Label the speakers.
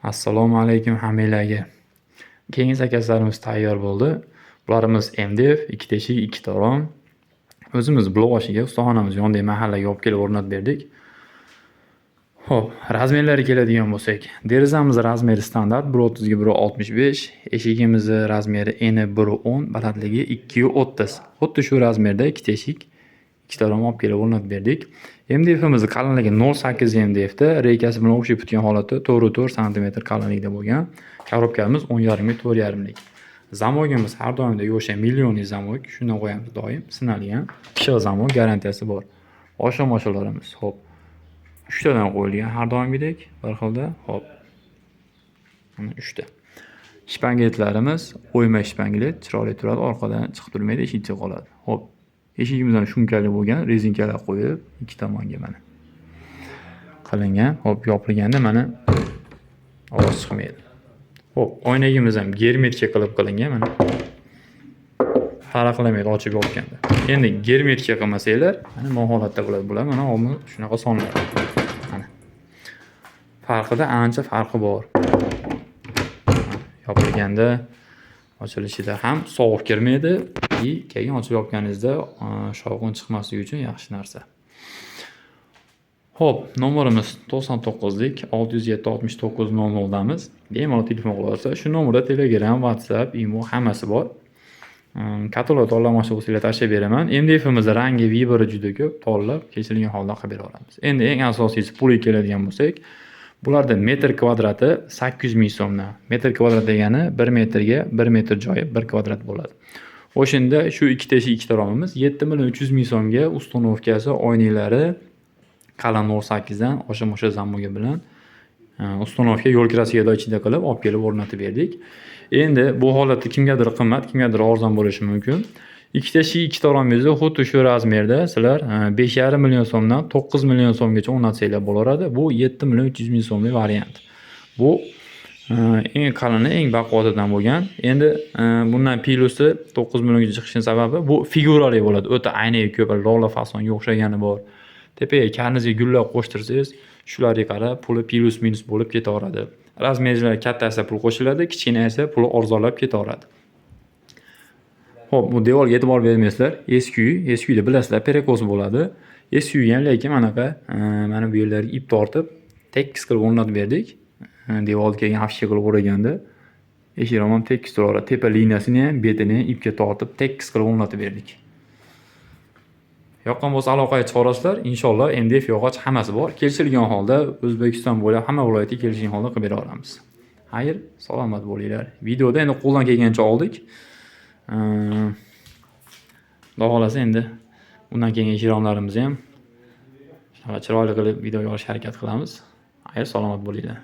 Speaker 1: Assalomu alaykum hammanglarga. Keyingi zakazlarimiz tayyor bo'ldi. Bularimiz MDF, ikki teshik, ikkita rom. O'zimiz Buloqboshiga ustaxonamiz yonidagi mahallaga olib kelib o'rnatib berdik. Xo'p, razmerlariga keladigan bo'lsak, derazamiz razmeri standart 1.30 ga 1.65, eshigimizni razmeri eni 1.10, balandligi 2.30. Xuddi shu razmerda ikki teshik, ikkita rom olib kelib o'rnatib berdik. MDFimizni qalinligi 0.8 MDFda reykasi bilan o'xshab bitgan holatda 4.4 sm qalinlikda bo'lgan. Korobkamiz 10.5 ga 4.5 lik. Zamogimiz har doimdagi o'sha millionli zamok, shundan qo'yamiz doim, sinalgan. Pishiq zamok, garantiyasi bor. Osha-moshalarimiz, xo'p, uchtadan qo'yilgan har doimgidek bir xilda. Xo'p. Mana uchta. Shpangetlarimiz o'yma shpanget, chiroyli turadi, orqadan chiqib turmaydi, eshik ichida qoladi. Xo'p. Eshigimiz ham shumkali bo'lgan, rezinkalar qo'yib, ikki tomonga mana qilingan. Xo'p, yopilganda mana ovoz chiqmaydi. Xo'p, oynagimiz ham germetika qilib qilingan mana. Farqlamaydi ochib yopganda. Endi germetika qilmasanglar, mana bu holatda bo'ladi. Bular mana oldin shunaqa sonlar. Mana. Farqida ancha farqi bor. Yopilganda ochilishida ham sovuq kirmaydi и keyin ochib yopganingizda shovqin chiqmasligi uchun yaxshi narsa. Xo'p, nomerimiz 99lik 607 69 00 damiz. Bemalol telefon qila olasiz. Shu nomerda Telegram, WhatsApp, Imo hammasi bor. Katalog tanlamoqchi bo'lsanglar, tashlab beraman. MDFimizni rangi, выбор i juda ko'p, tanlab, kelishilgan holda qilib bera olamiz. Endi eng asosiysi, puliga keladigan bo'lsak, bularda metr kvadrati 800 ming so'mdan. Metr kvadrat degani 1 metrga 1 metr joyi 1 kvadrat bo'ladi. O'shanda shu ikki teshik, ikkita romimiz 7 million 300 ming so'mga установка si, oynaklari qalin 0.8 dan osha-mosha zamogi bilan установка yo'l kirasiga ichida qilib olib kelib o'rnatib berdik. Endi bu holatda kimgadir qimmat, kimgadir arzon bo'lishi mumkin. Ikkita eshik, ikkita romingizni xuddi shu razmerda sizlar 5,5 million so'mdan 9 million so'mgacha o'rnatsanglar bo'laveradi. Bu 7 million 300 ming so'mlik variant. Bu eng qalini, eng baquvvatidan bo'lgan. Endi bundan plyusi, 9 milliongacha chiqishining sababi, bu figurali bo'ladi. O'ta aynagi ko'p, lola fasonga o'xshagani bor. Tepaga karnizga gullar qo'shtirsangiz, shularga qarab puli plyus minus bo'lib ketaveradi. Razmerlari kattasi pul qo'shiladi, kichkinasi puli arzonlab ketaveradi. Xo'p, bu devorga e'tibor bermaysizlar. Eski uy, eski uyda bilasizlar, перекос bo'ladi. Eski uyga ham lekin manaqa mana bu yerlarga ip tortib, tekis qilib o'rnatib berdik. Devorni keyin afsha qilib o'raganda eshik ham tekis turaveradi. Tepa liniyasini ham, betini ham ipga tortib, tekis qilib o'rnatib berdik. Yoqqan bo'lsa, aloqaga chiqarasizlar. Inshaalloh, MDF, yog'och hammasi bor. Kelishilgan holda O'zbekiston bo'ylab hamma viloyatga kelishgan holda qilib bera olamiz. Xayr, salomat bo'linglar. Videoda endi qo'ldan kelgancha oldik. Xudo xohlasa, endi undan keyingi eshik ham shunaqa chiroyli qilib videoga olishga harakat qilamiz. Xayr, salomat bo'linglar.